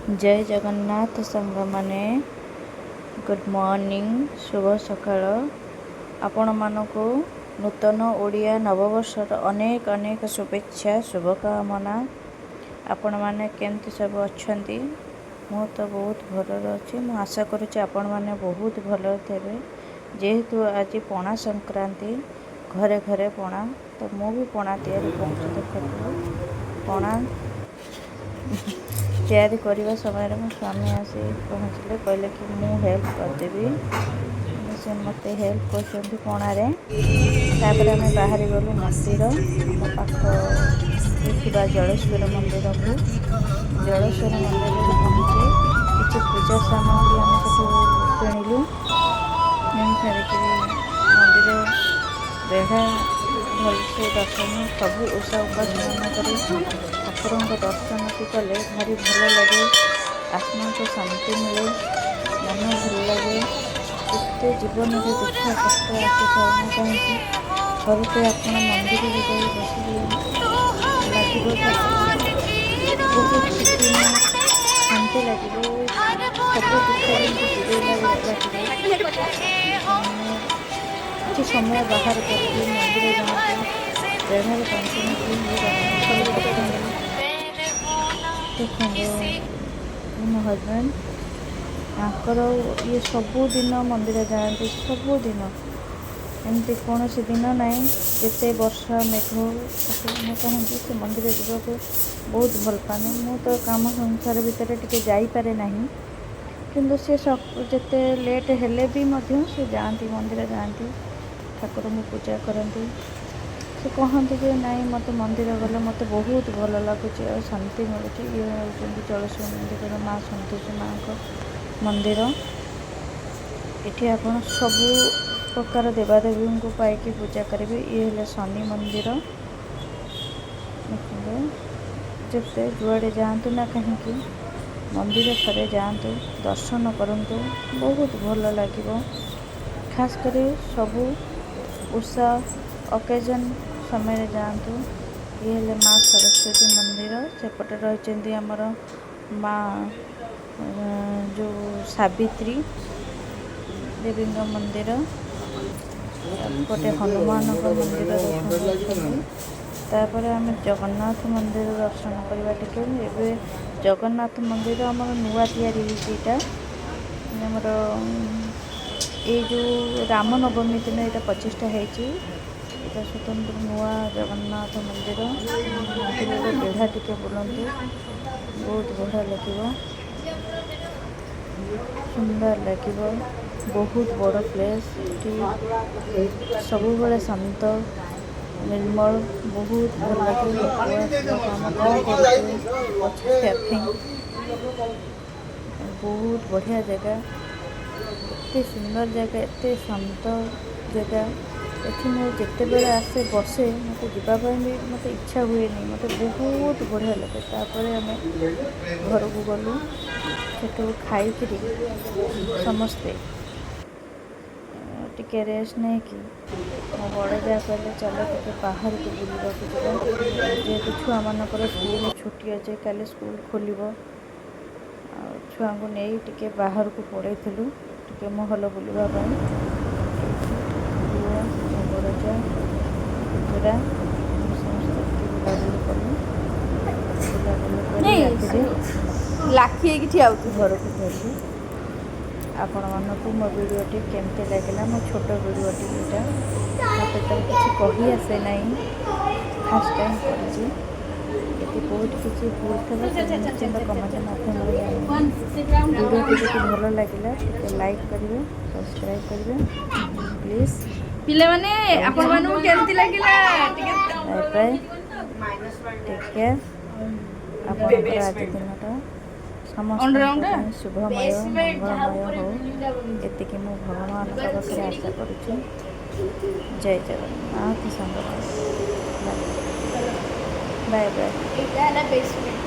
ଜୟ ଜଗନ୍ନାଥ ସାଙ୍ଗମାନେ, good morning, ଶୁଭ ସକାଳ। ଆପଣମାନଙ୍କୁ ନୂତନ ଓଡ଼ିଆ ନବବର୍ଷର ଅନେକ ଅନେକ ଶୁଭେଚ୍ଛା, ଶୁଭକାମନା। ଆପଣମାନେ କେମିତି ସବୁ ଅଛନ୍ତି? ମୁଁ ତ ବହୁତ ଭଲରେ ଅଛି। ମୁଁ ଆଶା କରୁଛି ଆପଣମାନେ ବହୁତ ଭଲରେ ଥିବେ। ଯେହେତୁ ଆଜି ପଣା ସଂକ୍ରାନ୍ତି, ଘରେ ଘରେ ପଣା, ତ ମୁଁ ବି ପଣା ତିଆରି କରୁଛି। ଦେଖନ୍ତୁ, ପଣା ତିଆରି କରିବା ସମୟରେ ମୋ ସ୍ୱାମୀ ଆସି ପହଞ୍ଚିଲେ। କହିଲେ କି ମୁଁ ହେଲ୍ପ କରିଦେବି। ସେ ମୋତେ ହେଲ୍ପ କରୁଛନ୍ତି ପଣାରେ। ତାପରେ ଆମେ ବାହାରି ଗଲୁ ମନ୍ଦିର, ଆମ ପାଖ ଥିବା ଜଳେଶ୍ୱର ମନ୍ଦିରକୁ। ଜଳେଶ୍ୱର ମନ୍ଦିରରେ ପହଞ୍ଚି କିଛି ପୂଜା ସାମଗ୍ରୀ ଆମେ ସେଠୁ କିଣିଲୁ। କିଣି ସାରିକିରି ମନ୍ଦିର ବେଢ଼ା ଭଲସେ ଦର୍ଶନ, ସବୁ ଓଷା ଉପାସ ମାନଙ୍କରେ ଠାକୁରଙ୍କ ଦର୍ଶନଟି କଲେ ଭାରି ଭଲ ଲାଗେ। ଆତ୍ମାକୁ ଶାନ୍ତି ମିଳେ, ମନ ଭଲ ଲାଗେ। ଯେତେ ଜୀବନରେ ଦୁଃଖ କଷ୍ଟ ଆସିଥାଉ ନା କାହିଁକି, ଥରୁଟେ ଆପଣ ମନ୍ଦିରରେ ଯାଇ ବସିଲେ ଲାଗିବ କି ବହୁତ ଖୁସି, ଶାନ୍ତି ଲାଗିବ। ସବୁ ଦୁଃଖ ଯେମିତି ଦୂରେଇଲା ଲାଗିବ। କିଛି ସମୟ ବାହାର କରିକି ମନ୍ଦିର ଯାଆନ୍ତୁ, ବେଢ଼ାରେ 5 ମିନିଟ୍ ଦର୍ଶନ କରି ବସନ୍ତୁ। ଦେଖନ୍ତୁ, ମୋ ହଜବେଣ୍ଡ, ତାଙ୍କର ଇଏ ସବୁଦିନ ମନ୍ଦିର ଯାଆନ୍ତି, ସବୁଦିନ। ଏମିତି କୌଣସି ଦିନ ନାହିଁ, ଯେତେ ବର୍ଷା ମେଘ ନା କାହିଁକି, ସେ ମନ୍ଦିର ଯିବାକୁ ବହୁତ ଭଲ ପାଆନ୍ତି। ମୁଁ ତ କାମ ସଂସାର ଭିତରେ ଟିକେ ଯାଇପାରେ ନାହିଁ, କିନ୍ତୁ ସେ ଯେତେ ଲେଟ୍ ହେଲେ ବି ମଧ୍ୟ ସେ ଯାଆନ୍ତି, ମନ୍ଦିର ଯାଆନ୍ତି, ଠାକୁରଙ୍କୁ ପୂଜା କରନ୍ତି। ସେ କହନ୍ତି ଯେ ନାଇଁ, ମୋତେ ମନ୍ଦିର ଗଲେ ମୋତେ ବହୁତ ଭଲ ଲାଗୁଛି ଆଉ ଶାନ୍ତି ମିଳୁଛି। ଇଏ ହେଉଛନ୍ତି ଜଳେଶ୍ୱର ମନ୍ଦିରର ମା ସନ୍ତୋଷୀ ମାଙ୍କ ମନ୍ଦିର। ଏଠି ଆପଣ ସବୁ ପ୍ରକାର ଦେବାଦେବୀଙ୍କୁ ପାଇକି ପୂଜା କରିବେ। ଇଏ ହେଲେ ଶନି ମନ୍ଦିର। ଦେଖନ୍ତୁ, ଯେତେ ଯୁଆଡ଼େ ଯାଆନ୍ତୁ ନା କାହିଁକି, ମନ୍ଦିର ଥରେ ଯାଆନ୍ତୁ, ଦର୍ଶନ କରନ୍ତୁ, ବହୁତ ଭଲ ଲାଗିବ। ଖାସ୍ କରି ସବୁ ଓଷା ଅକେଜନ୍ ସମୟରେ ଯାଆନ୍ତୁ। ଇଏ ହେଲେ ମା ସରସ୍ୱତୀ ମନ୍ଦିର। ସେପଟେ ରହିଛନ୍ତି ଆମର ମା ଯେଉଁ ସାବିତ୍ରୀ ଦେବୀଙ୍କ ମନ୍ଦିର। ଏପଟେ ହନୁମାନଙ୍କ ମନ୍ଦିର ଦେଖନ୍ତୁ ଅଛନ୍ତି। ତାପରେ ଆମେ ଜଗନ୍ନାଥ ମନ୍ଦିର ଦର୍ଶନ କରିବା ଟିକେ। ଏବେ ଜଗନ୍ନାଥ ମନ୍ଦିର ଆମର ନୂଆ ତିଆରି ହେଇଛି। ଏଇଟା ଆମର ଏଇ ଯେଉଁ ରାମନବମୀ ଦିନ ଏଇଟା ପ୍ରତିଷ୍ଠା ହେଇଛି। ଏଇଟା ସ୍ୱତନ୍ତ୍ର ନୂଆ ଜଗନ୍ନାଥ ମନ୍ଦିର। ମନ୍ଦିରର ବେଢ଼ା ଟିକେ ବୁଲନ୍ତୁ, ବହୁତ ବଢ଼ିଆ ଲାଗିବ, ସୁନ୍ଦର ଲାଗିବ। ବହୁତ ବଡ଼ ପ୍ଲେସ୍। ଏଠି ସବୁବେଳେ ଶାନ୍ତ, ନିର୍ମଳ, ବହୁତ ଭଲ ଲାଗେ। ମୋ ପୁଅ ଆସିଲା, କାମ କ'ଣ କରୁଛୁ ପଚାରିବା ପାଇଁ। ବହୁତ ବଢ଼ିଆ ଜାଗା, ଏତେ ସୁନ୍ଦର ଜାଗା, ଏତେ ଶାନ୍ତ ଜାଗା। ଏଠି ମୁଁ ଯେତେବେଳେ ଆସେ, ବସେ, ମୋତେ ଯିବା ପାଇଁ ବି ମୋତେ ଇଚ୍ଛା ହୁଏନି। ମୋତେ ବହୁତ ବଢ଼ିଆ ଲାଗେ। ତାପରେ ଆମେ ଘରକୁ ଗଲୁ। ସେଠୁ ଖାଇକିରି ସମସ୍ତେ ଟିକେ ରେଷ୍ଟ ନେଇକି ମୋ ବଡ଼ ଯାଆ କହିଲେ, ଚାଲ ଟିକେ ବାହାରକୁ ବୁଲିବାକୁ ଯିବା। ଯେହେତୁ ଛୁଆମାନଙ୍କର ସ୍କୁଲ ଛୁଟି ଅଛି, କାଲି ସ୍କୁଲ ଖୋଲିବ, ଆଉ ଛୁଆଙ୍କୁ ନେଇ ଟିକେ ବାହାରକୁ ପଳେଇଥିଲୁ ଟିକେ ମହଲ ବୁଲିବା ପାଇଁ। ଏଇଠି ପୁଅ, ମୋ ବଡ଼ ଯାଆ, ପୁତୁରା, ଆମେ ସମସ୍ତେ ଟିକେ ବୁଲାବୁଲି କଲୁ। ବୁଲାବୁଲି କରି ରାତିରେ ଲାଖି ହେଇକି ଠିଆ ହଉଛୁ। ଘରକୁ ଫେରିଲୁ। ଆପଣମାନଙ୍କୁ ମୋ ଭିଡ଼ିଓଟି କେମିତି ଲାଗିଲା? ମୋ ଛୋଟ ଭିଡ଼ିଓଟି ଏଇଟା। ମୋତେ ତ କିଛି କହି ଆସେ ନାହିଁ, ଫାର୍ଷ୍ଟ ଟାଇମ୍ କରିଛି। ଯଦି କେଉଁଠି କିଛି ଭୁଲ ଥିବ, ତାହେଲେ ନିଶ୍ଚିନ୍ତ କମେଣ୍ଟ ମାଧ୍ୟମରେ ଜଣାଇବେ। ଭିଡ଼ିଓଟି ଯଦି ଭଲ ଲାଗିଲା, ଟିକେ ଲାଇକ୍ କରିବେ, ସବସ୍କ୍ରାଇବ୍ କରିବେ ପ୍ଲିଜ୍। ପିଲାମାନେ, ଆପଣମାନଙ୍କୁ କେମିତି ଲାଗିଲା ଟିକେ? Bye bye, take care. ଆପଣଙ୍କର ଆଜି ଦିନଟା ସମସ୍ତଙ୍କ ପାଇଁ ଶୁଭମୟ, ମଙ୍ଗଳମୟ ହଉ, ଏତିକି ମୁଁ ଭଗବାନଙ୍କ ପାଖରେ ଆଶା କରୁଛି। ଜୟ ଜଗନ୍ନାଥ ସାଙ୍ଗମାନେ, ବାଏ ବାଏ। ଏଇଟା ହେଲା ବେସମେଣ୍ଟ।